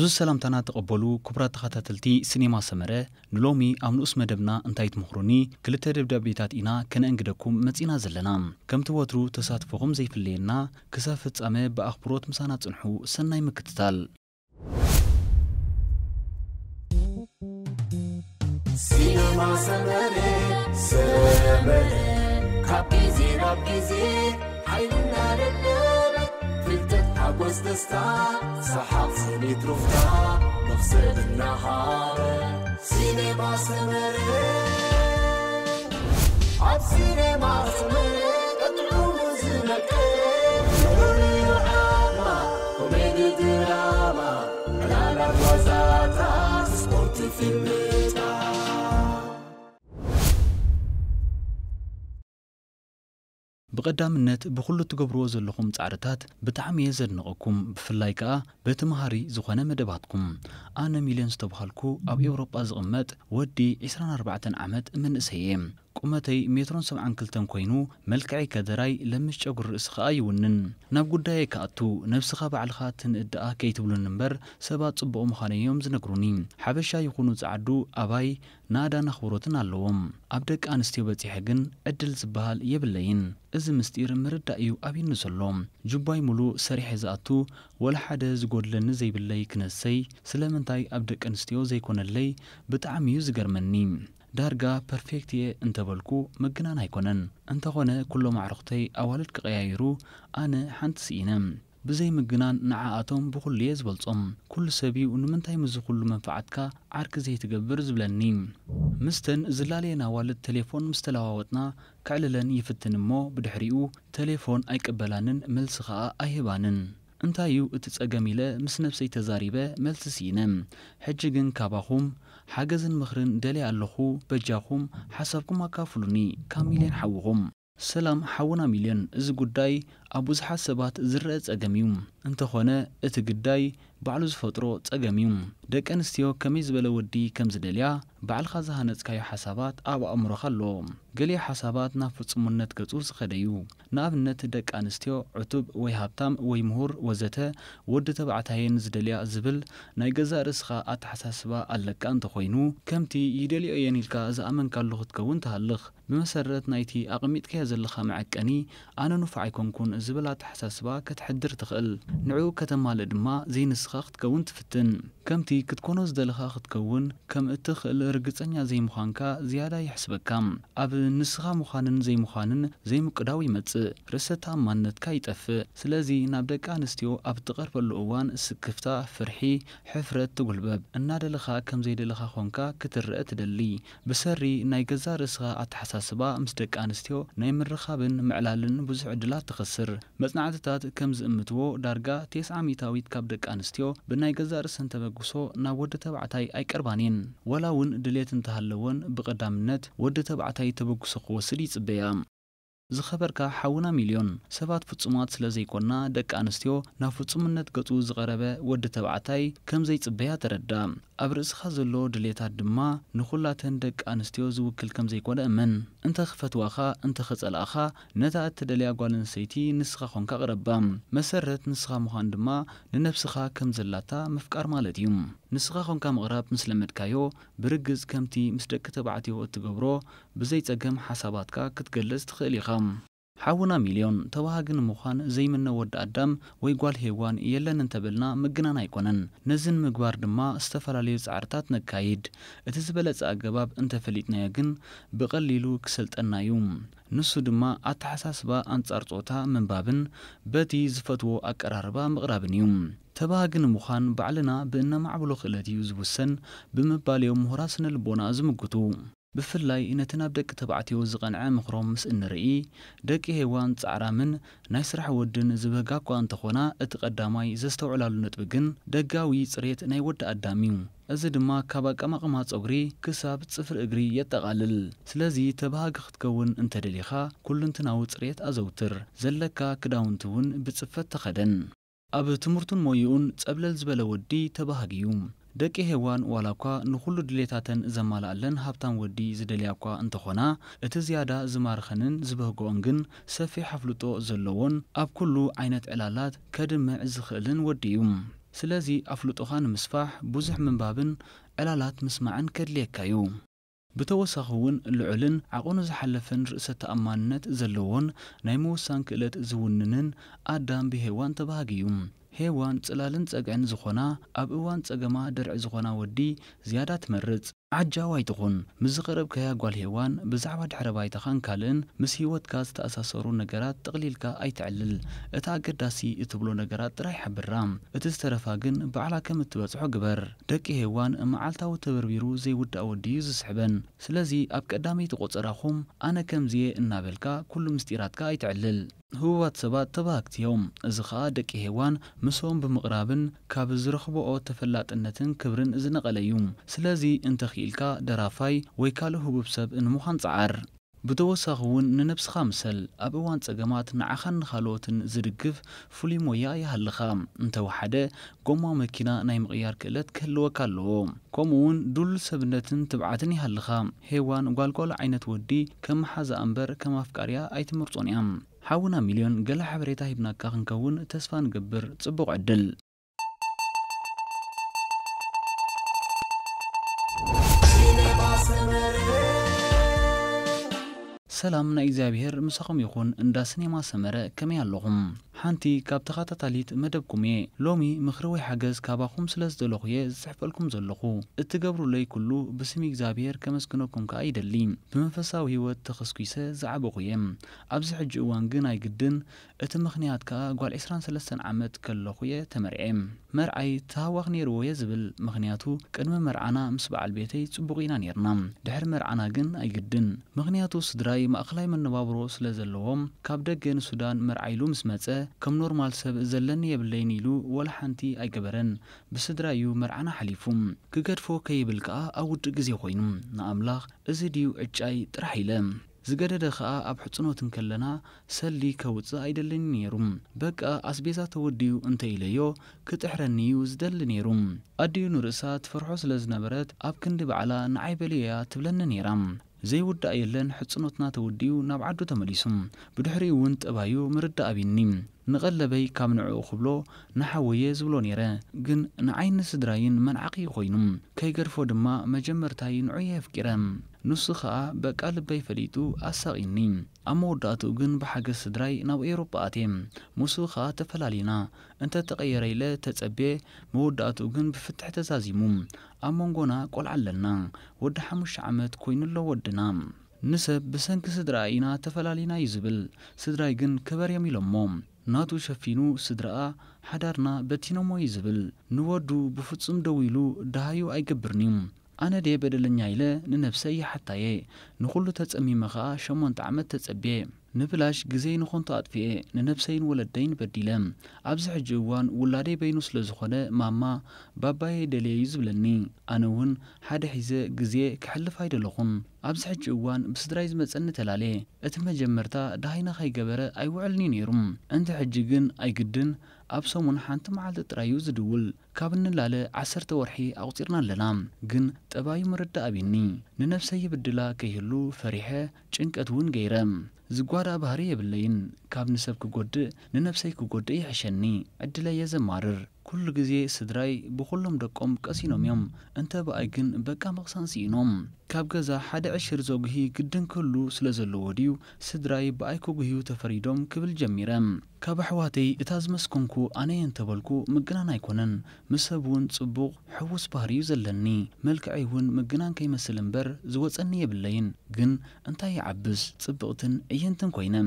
ብዙ ሰላምታና ተቐበሉ ክቡራት ተኸታተልቲ ሲኔማ ሰመረ። ንሎሚ ኣብ ንኡስ መደብና እንታይ ትምኽሩኒ ክልተ ደብዳቤታት ኢና ከነእንግደኩም መጺና ዘለና። ከምቲ ወትሩ ተሳትፎኹም ዘይፍለየና፣ ክሳብ ፍጻመ ብኣኽብሮት ምሳና ጽንሑ። ሰናይ ምክትታል። ሲነማ ሰመረ፣ ሰመረ፣ ካብ ግዜ ናብ ግዜ ሓይልና ደለበ፣ ፍልጠት ሓጎስ ደስታ፣ ሰሓቕ ስኒት ሩፍታ፣ መኽሰብ እናሃበ። ሲነማ ሰመረ፣ ኣብ ሲነማ ሰመረ፣ ጥዑሙ ዝመቀረ፣ ንዑ ዓማ፣ ኮሜዲ ድራማ፣ ዕላላት ዋዛታት፣ ስፖርት ፊልምታት። ብቐዳምነት ብኹሉ ትገብርዎ ዘለኹም ጻዕርታት ብጣዕሚ እየ ዘድንቐኩም፣ ብፍላይ ከኣ በቲ መሃሪ ዝኾነ መደባትኩም። ኣነ ሚልዮን ዝተባሃልኩ ኣብ ኤውሮጳ ዝቕመጥ ወዲ ዕስራን ኣርባዕተን ዓመት መንእሰይ እየ። ቁመተይ ሜትሮን ሰብዓን ክልተን ኮይኑ፣ መልክዐይ ከደራይ፣ ለምሽ ጨጉሪ ርእሲ ከኣ ይውንን። ናብ ጉዳየይ ክኣቱ፣ ነብስኻ ባዕልኻ ትንእድ ደኣ ከይትብሉኒ እምበር፣ ሰባት ጽቡቕ ምዃነይ እዮም ዝነግሩኒ። ሓበሻ ይኹኑ ጸዓዱ ኣባይ ናእዳን ኣኽብሮትን ኣለዎም። ኣብ ደቂ ኣንስትዮ በጺሐ ግን ዕድል ዝበሃል የብለይን። እዚ ምስጢር ምርዳእ እዩ ኣብዩኒ ዘሎ። ጁባይ ሙሉእ ሰሪሐ ዝኣቱ፣ ወላ ሓደ ዝጎድለኒ ዘይብለይ ክነሰይ፣ ስለምንታይ ኣብ ደቂ ኣንስትዮ ዘይኮነለይ ብጣዕሚ እዩ ዝገርመኒ። ዳርጋ ፐርፌክት እየ እንተበልኩ ምግናን ኣይኮነን። እንተኾነ ኩሎም ኣዕሩኽተይ ኣዋልድ ክቐያይሩ ኣነ ሓንቲ ስኢነ። ብዘይ ምግናን ንዓኣቶም ብኹሉ እየ ዝበልጾም። ኩሉ ሰብ እዩ ንምንታይ ምስዚ ኩሉ መንፍዓትካ ዓርኪ ዘይትገብር ዝብለኒ። ምስተን ዝላለየን ኣዋልድ ቴሌፎን ምስ ተለዋወጥና ከዕልለን ይፍትን እሞ ብድሕሪኡ ቴሌፎን ኣይቅበላንን መልሲ ኸኣ ኣይህባንን። እንታይ እዩ እቲ ጸገም ኢለ ምስ ነብሰይ ተዛሪበ መልሲ ስኢነ። ሕጂ ግን ካባኹም ሓገዝን ምኽርን ደልየ ኣለኹ። በጃኹም ሓሳብኩም ኣካፍሉኒ ካብ ሚልዮን ሓውኹም። ሰላም ሓውና ሚልዮን፣ እዚ ጉዳይ ኣብ ብዙሓት ሰባት ዝረአ ጸገም እዩ። እንተኾነ እቲ ግዳይ ባዕሉ ዝፈጥሮ ጸገም እዩ። ደቂ ኣንስትዮ ከመይ ዝበለ ወዲ ከም ዝደልያ፣ ባዕልኻ ዝሃነጽካዮ ሓሳባት ኣብ ኣእምሮኻ ኣሎ። ገሊኡ ሓሳባት ናብ ፍጹምነት ገጹ ዝኸደ እዩ። ንኣብነት ደቂ ኣንስትዮ ዕቱብ ወይ ሃብታም ወይ ምሁር ወዘተ ወዲ ተባዕታየን ዝደልያ ዝብል ናይ ገዛእ ርእስኻ ኣተሓሳስባ ኣለካ እንተኾይኑ፣ ከምቲ ይደልዮ እየን ኢልካ ዝኣመንካሉ ክትከውን ትሃልኽ። ብመሰረት ናይቲ ኣቐሚጥካዮ ዘለኻ መዐቀኒ፣ ኣነ ንፉዕ ኣይኮንኩን ዝብል ኣተሓሳስባ ከተሕድር ትኽእል። ንዕኡ ከተማልእ ድማ ዘይንስኻ ክትከውን ትፍትን። ከምቲ ክትኮኖ ዝደለኻ ክትከውን ከም እትኽእል ርግጸኛ ዘይምዃንካ ዝያዳ የሕስበካ። ኣብ ንስኻ ምዃንን ዘይምዃንን ዘይምቅዳው ይመጽእ። ርእሰ ተኣማንነትካ ይጠፍእ። ስለዚ ናብ ደቂ ኣንስትዮ ኣብ እትቐርበሉ እዋን ስክፍታ፣ ፍርሒ፣ ሕፍረት ትጉልበብ። እናደለኻ ከም ዘይደለኻ ኾንካ ክትረአ ትደሊ። ብሰሪ ናይ ገዛእ ርእስኻ ኣተሓሳስባ ምስ ደቂ ኣንስትዮ ናይ ምርኻብን ምዕላልን ብዙሕ ዕድላት ትኸስር። መጽናዕትታት ከም ዝእምትዎ ዳርጋ ተስዓ ሚእታዊት ካብ ደቂ ኣንስትዮ ብናይ ገዛእ ርእሰን ተበግሶ ናብ ወዲ ተባዕታይ ኣይቀርባን እየን። ወላ እውን ድሌት እንተሃለወን ብቐዳምነት ወዲ ተባዕታይ ተበግሶ ክወስድ ይጽበያ። ዝኸበርካ ሓውና ሚልዮን፣ ሰባት ፍጹማት ስለ ዘይኮና ደቂ ኣንስትዮ ናብ ፍጹምነት ገጹ ዝቐረበ ወዲ ተባዕታይ ከም ዘይጽበያ ተረዳ። ኣብ ርእስኻ ዘሎ ድሌታት ድማ ንኹላተን ደቂ ኣንስትዮ ዝውክል ከም ዘይኮነ እመን። እንተ ክፈትዋኻ፣ እንተ ከጸልኣኻ፣ ነታ እትደልያ ጓል ኣንስተይቲ ንስኻ ኾንካ ቅረባ። መሰረት ንስኻ ምዃን ድማ ንነብስኻ ከም ዘላታ ምፍቃር ማለት እዩ። ንስኻ ኾንካ ምቕራብ ምስ ለመድካዮ፣ ብርግጽ ከምቲ ምስ ደቂ ተባዕትዮ እትገብሮ ብዘይ ጸገም ሓሳባትካ ክትገልጽ ትኽእል ኢኻ። ሓውና ሚልዮን፣ ተባሃጊ ንምዃን ዘይምነ ወዲ ኣዳም ወይ ጓል ሄዋን የለን እንተበልና ምግናን ኣይኮነን። ነዚ ንምግባር ድማ ዝተፈላለዩ ጻዕርታት ነካይድ። እቲ ዝበለጸ ኣገባብ እንተፈሊጥናዮ ግን ብቐሊሉ ክሰልጠና እዩ። ንሱ ድማ ኣተሓሳስባ ኣንጻር ጾታ ምንባብን በቲ ዝፈትዎ ኣቀራርባ ምቕራብን እዩ። ተባሃጊ ንምዃን ባዕልና ብእነማዕብሎ ክእለት እዩ ዝውሰን ብምባል እዮም ምሁራት ስነ ልቦና ዝምግቱ። ብፍላይ ነቲ ናብ ደቂ ተባዕትዮ ዝቐንዐ ምኽሮም ምስ እንርኢ፣ ደቂ ሄዋን ጻዕራምን ናይ ስራሕ ወድን ዝበህጋ እኳ እንተኾና፣ እቲ ቀዳማይ ዘስተውዕላሉ ነጥቢ ግን ደጋዊ ጽሬት ናይ ወዲ ኣዳም እዩ። እዚ ድማ ካብ ኣቀማቕማ ጸጉሪ ክሳብ ጽፍሪ እግሪ የጠቓልል። ስለዚ ተባሃጊ ክትከውን እንተደሊኻ፣ ኩልንትናዊ ጽሬት ኣዘውትር። ዘለካ ክዳውንቲ እውን ብጽፈት ተኸደን። ኣብ ትምህርቱን ሞይኡን ጸብለል ዝበለ ወዲ ተባሃጊ እዩ። ደቂ ሄዋን ዋላ እኳ ንኹሉ ድሌታተን ዘማልኣለን ሃብታም ወዲ ዝደልያ እኳ እንተኾና፣ እቲ ዝያዳ ዝማርኸንን ዝበህግኦን ግን ሰፊሕ ኣፍልጦ ዘለዎን ኣብ ኩሉ ዓይነት ዕላላት ከድምዕ ዝኽእልን ወዲ እዩ። ስለዚ ኣፍልጦኻ ንምስፋሕ ብዙሕ ምንባብን ዕላላት ምስማዕን ከድልየካ እዩ። ብተወሳኺ እውን ልዑልን ዓቐኑ ዝሓለፈን ርእሰ ተኣማንነት ዘለዎን ናይ ምውሳን ክእለት ዝውንንን ኣዳም ብሄዋን ተባሃጊ እዩ። ሄዋን ጽላልን ጸግዕን ዝኾና፣ ኣብ እዋን ጸገማ ድርዒ ዝኾና ወዲ ዝያዳ ትመርጽ። ዓጃው ኣይትኹን። ምስ ዝቐረብካያ ጓል ሄዋን ብዛዕባ ድሕረ ባይታኻን ካልእን ምስ ህይወትካ ዝተኣሳሰሩ ነገራት ጠቕሊልካ ኣይተዕልል። እቲ ኣገዳሲ እትብሎ ነገራት ጥራይ ሓብራ። እቲ ዝተረፋ ግን ባዕላ ከም እትበጽሖ ግበር። ደቂ ሄዋን መዓልታዊ ተበርቢሩ ዘይውዳእ ወዲ እዩ ዝስሕበን። ስለዚ ኣብ ቀዳመይቲ ቆጸራኹም ኣነ ከምዚ'የ እናበልካ ኩሉ ምስጢራትካ ኣይተዕልል። ህቡባት ሰባት ተባህግቲ እዮም። እዚ ኸኣ ደቂ ሄዋን ምስኦም ብምቕራብን ካብ ዝረኽብኦ ተፈላጥነትን ክብርን ዝነቐለ እዩ። ስለዚ እንተኽኢልካ ደራፋይ ወይ ካልእ ህቡብ ሰብ ንምዃን ጸዓር። ብተወሳኺ እውን ንነብስኻ ምሰል። ኣብ እዋን ጸገማት ንዓኻን ንኻልኦትን ዝድግፍ ፍሉይ ሞያ ይሃልኻ። እንተወሓደ ጎማ መኪና ናይ ምቕያር ክእለት ክህልወካ ኣለዎ። ከምኡ እውን ድሉል ሰብነትን ትብዓትን ይሃልኻ። ሄዋን ጓልጓል ዓይነት ወዲ ከም መሓዛኣ እምበር ከም ኣፍቃሪያ ኣይትመርጾን እያ። ሓውና ሚልዮን ገለ ሓበሬታ ሂብናካ ክንከውን ተስፋ ንገብር። ጽቡቕ ዕድል። ሰላም ናይ እግዚኣብሔር ምሳኹም ይኹን። እንዳ ስኔማ ሰመረ ከመይ ኣለኹም? ሓንቲ ካብ ተኸታታሊት መደብኩም እየ። ሎሚ ምኽሪ ወይ ሓገዝ ካባኹም ስለ ዝደለኹ እየ ዝጽሕፈልኩም ዘለኹ። እትገብሩለይ ኩሉ ብስም እግዚኣብሔር ከመስግነኩም ከኣ ይደሊ። ብመንፈሳዊ ህይወት ተኸስኲሰ ዝዓበኹ እየ። ኣብዚ ሕጂ እዋን ግን ኣይግድን። እቲ ምኽንያት ከኣ ጓል ዕስራን ሰለስተን ዓመት ከለኹ እየ ተመርዕየ። መርዓይ ተሃዋኽ ነይርዎ እየ ዝብል፣ ምኽንያቱ ቅድሚ መርዓና ምስ በዓል ቤተይ ጽቡቕ ኢና ነይርና። ድሕሪ መርዓና ግን ኣይግድን። ምኽንያቱ ስድራይ ማእኸላይ መነባብሮ ስለ ዘለዎም፣ ካብ ደገ ንሱዳን መርዓ ኢሉ ምስ መጸ፣ ከም ኖርማል ሰብ ዘለኒ የብለይን ኢሉ ወላ ሓንቲ ኣይገበረን። ብስድራይ እዩ መርዓና ሓሊፉ። ክገድፎ ከይብል ከኣ ኣብ ውድእ ግዜ ኮይኑ፣ ንኣምላኽ እዚ ድዩ ዕጫይ ጥራሕ ኢለ። ዝገደደ ከኣ ኣብ ሕጽኖት እንከለና ሰልዲ ከውጽእ ኣይደልን ነይሩ። በቃ ኣስቤዛ ተወዲኡ እንተ ኢለዮ ክጥሕረኒ እዩ ዝደሊ ነይሩ። ኣዲኡ ንርእሳ ትፈርሖ ስለ ዝነበረት ኣብ ክንዲ ባዕላ ንዓይ በልዮ እያ ትብለኒ ነይራ። ዘይውዳእ የለን፣ ሕጽኖትና ተወዲኡ ናብ ዓዱ ተመሊሱ። ብድሕሪኡ እውን ጠባዩ ምርዳእ ኣቢኒ። ንቐለበይ ካብ ንዕኡ ክብሎ ንሓወየ ዝብሎ ነይረ። ግን ንዓይን ንስድራይን መንዓቒ ኮይኑ። ከይገድፎ ድማ መጀመርታይ ንዑ እየ ኣፍቂረ። ንሱ ኸኣ በቃ ልበይ ፈሊጡ ኣሳቒኒ። ኣብ መወዳእትኡ ግን ብሓገዝ ስድራይ ናብ ኤውሮጳ ኣትየ። ምስኡ ኸኣ ተፈላሊና። እንተ ተቐየረ ኢለ ተጸብየ፣ መወዳእትኡ ግን ብፍትሒ ተዛዚሙ። ኣብ መንጎና ቆልዓ ኣለና። ወዲ ሓሙሽተ ዓመት ኮይኑ ኣሎ ወድና። ንሰብ ብሰንኪ ስድራኣ ኢና ተፈላሊና እዩ ዝብል። ስድራይ ግን ክበር እዮም ኢሎሞ። ናቱ ሸፊኑ ስድራኣ ሓዳርና በቲኖሞ እዩ ዝብል። ንወዱ ብፍጹም ደው ኢሉ ደሃዩ ኣይገብርን እዩ። ኣነ ድየ በደለኛ ኢለ ንነብሰይ ይሓታየ። ንኹሉ ተጸሚመ ኸኣ ሸሞንተ ዓመት ተጸብየ። ንብላሽ ግዜይ ንኾንቱ ኣጥፊኤ፣ ንነብሰይን ወለደይን በዲለ። ኣብዚ ሕጂ እዋን ውላደይ በይኑ ስለ ዝኾነ ማማ ባባየ ደልየ እዩ ዝብለኒ። ኣነ እውን ሓደ ሒዘ ግዜ ከሕልፍ ኣይደለኹን። ኣብዚ ሕጂ እዋን ብስድራይ ዝመጸኒ ተላልየ። እቲ መጀመርታ ደሃይና ከይገበረ ኣይውዕልን እዩ ነይሩ። እንተ ሕጂ ግን ኣይግድን፣ ኣብ ሰሙን ሓንቲ መዓልቲ ጥራይ እዩ ዝድውል። ካብ እንላለ ዓሰርተ ወርሒ ኣቑጺርና ኣለና። ግን ጠባዩ ምርዳእ ኣቢኒ። ንነብሰይ ይብድላ ከይህሉ ፈሪሐ፣ ጭንቀት እውን ገይረ። ዝጓዳእ ባህሪ የብለይን። ካብ ንሰብ ክጎድእ ንነብሰይ ክጎድእ ይሕሸኒ። ዕድለይ እየ ዘማርር። ኩሉ ግዜ ስድራይ ብኹሎም ደቆም ቀሲኖም እዮም። እንተ ብኣይ ግን በቃ ምቕሳን ስኢኖም። ካብ ገዛ ሓደ ዕሽር ዘጉሂ ግድን ክህሉ ስለ ዘለዎ ድዩ ስድራይ ብኣይ ክጉህዩ ተፈሪዶም ክብል ጀሚረ። ካብ ኣሕዋተይ እታ ዝመስከንኩ ኣነ እየ እንተበልኩ ምግናን ኣይኮነን። ምስ ሰብ እውን ጽቡቕ ሕዉስ ባህሪ እዩ ዘለኒ። መልክዐይ እውን ምግናን ከይመስል እምበር ዝወጸኒ የብለይን። ግን እንታይ ይዓብስ ጽብቕትን ዕይንትን ኮይነ።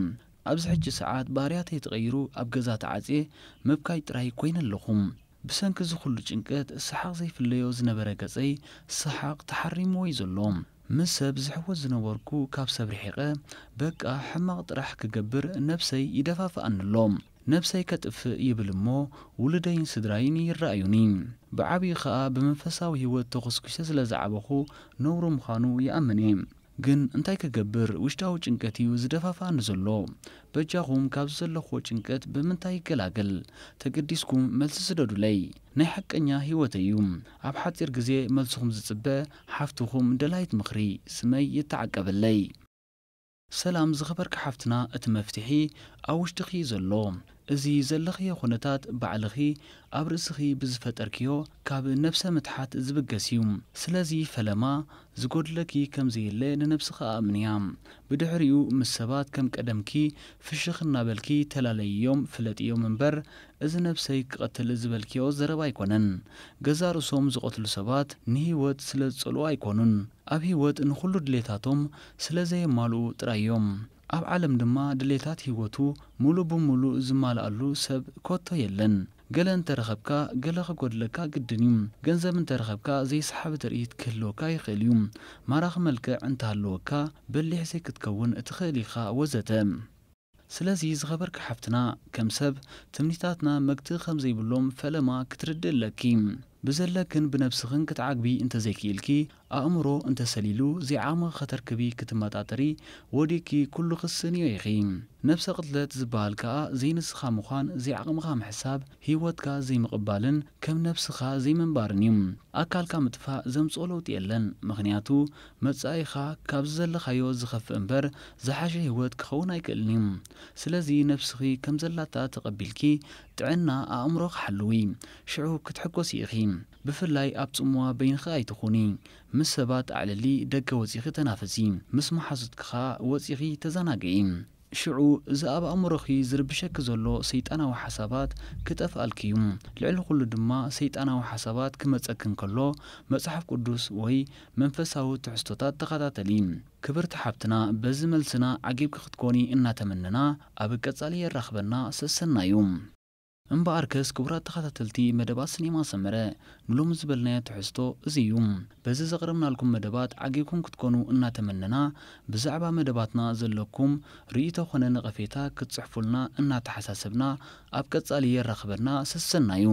ኣብዚ ሕጂ ሰዓት ባህርያተይ ተቐይሩ ኣብ ገዛ ተዓጽየ ምብካይ ጥራይ ኮይነ ኣለኹ። ብሰንኪ እዚ ኩሉ ጭንቀት ሰሓቕ ዘይፍለዮ ዝነበረ ገጸይ ሰሓቕ ተሓሪምዎ እዩ ዘሎ። ምስ ሰብ ዝሕወስ ዝነበርኩ ካብ ሰብ ርሒቐ በቃ ሕማቕ ጥራሕ ክገብር ነብሰይ ይደፋፍኣኒ ኣሎ። ነብሰይ ከጥፍእ ይብል እሞ ውሉደይን ስድራይን ይረኣዩኒ። ብዓብዩ ኸኣ ብመንፈሳዊ ህይወት ተኾስኲሰ ስለ ዝዓበኹ ነውሪ ምዃኑ ይኣምን እየ። ግን እንታይ ክገብር፣ ውሽጣዊ ጭንቀት እዩ ዝደፋፍኣኒ ዘሎ። በጃኹም ካብዚ ዘለኽዎ ጭንቀት ብምንታይ ይገላገል? ተገዲስኩም መልሲ ስደዱለይ። ናይ ሓቀኛ ህይወተይ እዩ። ኣብ ሓጺር ግዜ መልስኹም ዝጽበ ሓፍትኹም ደላይት ምኽሪ። ስመይ ይተዓቀበለይ። ሰላም ዝኸበርኪ ሓፍትና፣ እቲ መፍትሒ ኣብ ውሽጥኺ እዩ ዘሎ። እዚ ዘለኽዮ ኩነታት ባዕልኺ ኣብ ርእስኺ ብዝፈጠርክዮ ካብ ነብሰ ምትሓት ዝብገስ እዩ። ስለዚ ፈለማ ዝጎድለኪ ከም ዘየለ ንነብስኺ ኣእምንያ። ብድሕሪኡ ምስ ሰባት ከም ቀደምኪ ፍሽኽ እናበልኪ ተላለይዮም ፍለጥዮም እምበር፣ እዚ ነብሰይ ክቐትል ዝበልክዮ ዘረባ ኣይኮነን። ገዛ ርእሶም ዝቐትሉ ሰባት ንህይወት ስለ ዝጸልኡ ኣይኮኑን። ኣብ ህይወት ንኹሉ ድሌታቶም ስለ ዘየማልኡ ጥራይ እዮም። ኣብ ዓለም ድማ ድሌታት ህይወቱ ሙሉ ብሙሉ ዝማልኣሉ ሰብ ኮቶ የለን። ገለ እንተረኸብካ፣ ገለ ክጎድለካ ግድን እዩ። ገንዘብ እንተረኸብካ፣ ዘይሰሓቢ ትርኢት ክህልወካ ይኽእል እዩ። ማራኺ መልክዕ እንተሃለወካ፣ በሊሕ ዘይክትከውን ትኽእል ኢኻ፣ ወዘተ። ስለዚ ዝኸበርኪ ሓፍትና፣ ከም ሰብ ትምኒታትና መግትኢ ከም ዘይብሎም ፈለማ ክትርድእ ኣለኪ። ብዘለክን ብነብስኽን ክትዓግቢ እንተዘይክኢልኪ፣ ኣእምሮ እንተሰሊሉ፣ ዘይዓቕምኺ ከተርክቢ ክትመጣጠሪ ወዲቅኪ ኩሉ ክስንዮ ኢኺ። ነብሰ ቅትለት ዝበሃል ከኣ ዘይንስኻ ምዃን፣ ዘይዓቕምኻ ምሕሳብ፣ ህይወትካ ዘይምቕባልን ከም ነብስኻ ዘይምንባርን እዩ። ኣካልካ ምጥፋእ ዘምጽኦ ለውጢ የለን፣ ምኽንያቱ መጻኢኻ ካብዚ ዘለኻዮ ዝኸፍእ እምበር ዝሓሸ ህይወት ክኸውን ኣይክእልን እዩ። ስለዚ ነብስኺ ከም ዘላታ ተቐቢልኪ ጥዕና ኣእምሮኺ ሓልዊ፣ ሽዑ ክትሕጎሲ ኢኺ። ብፍላይ ኣብ ጽምዋ በይንኺ ኣይትኹኒ። ምስ ሰባት ኣዕልሊ፣ ደገ ወጺኺ ተናፈሲ፣ ምስ መሓዙትኪ ኸኣ ወጺኺ ተዘናግዒ። ሽዑ እዚ ኣብ ኣእምሮኺ ዝርብሸኪ ዘሎ ሰይጣናዊ ሓሳባት ክጠፍኣልኪ እዩ። ልዕሊ ኩሉ ድማ ሰይጣናዊ ሓሳባት ክመጸኪ እንከሎ መጽሓፍ ቅዱስ ወይ መንፈሳዊ ትሕዝቶታት ተኸታተሊ። ክብርቲ ሓብትና፣ በዚ መልስና ዓጊብኪ ክትኮኒ እናተመነና፣ ኣብ ቀጻሊ የራኽበና። ሰሰናዩ። እምበኣርከስ ክቡራት ተኸታተልቲ መደባት ሲኔማ ሰመረ፣ ንሎሚ ዝበልናዮ ትሕዝቶ እዚ እዩ። በዚ ዘቕረብናልኩም መደባት ዓጊብኩም ክትኮኑ እናተመነና፣ ብዛዕባ መደባትና ዘለኩም ርእይቶ ኾነ ነቐፌታ ክትጽሕፉልና እናተሓሳሰብና፣ ኣብ ቀጻሊ የራኽበና። ሰሰናዩ።